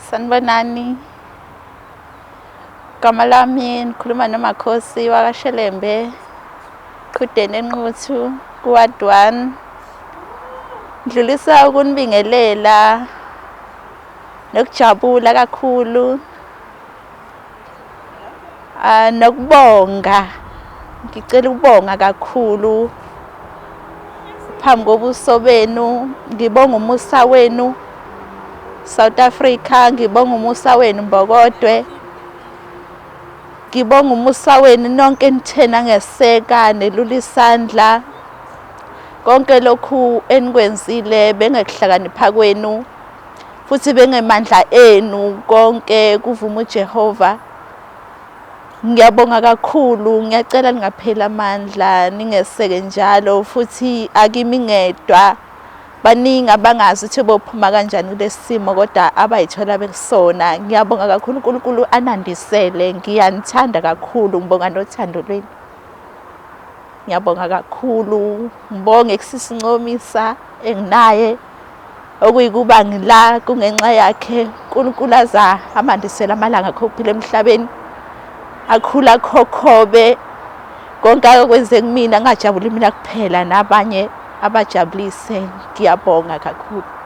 Sanibonani. Gama lami ngikhuluma noMakhosi wakaShelembe, Qhudeni eNquthu, ku-Ward 1. Ngidlulisa ukunibingelela nokujabula kakhulu ah, nokubonga. Ngicela ukubonga kakhulu phambi kobuso benu, ngibonga umusa wenu South Africa, ngibonga umusa wenu Mbokodwe. Ngibonga umusa wenu nonke nithe nangeseka nelula isandla. Konke lokhu enikwenzile bengekuhlakanipha kwenu futhi bengemandla enu konke kuvuma uJehova. Ngiyabonga kakhulu, ngiyacela ningapheli amandla, ningeseke njalo futhi akimi ngedwa. Baningi abangazi ukuthi bophuma kanjani kulesi simo kodwa abayithola bekusona. Ngiyabonga kakhulu uNkulunkulu anandisele. Ngiyanithanda kakhulu, ngibonga nothando lwenu. Ngiyabonga kakhulu, ngibonge kusisinqomisa enginaye okuyikuba ngila kungenxa yakhe uNkulunkulu aza amandisele amalanga akhe okuphila emhlabeni akhula khokhobe konke akwenze kumina ngingajabuli mina kuphela nabanye abajabulise ngiyabonga kakhulu.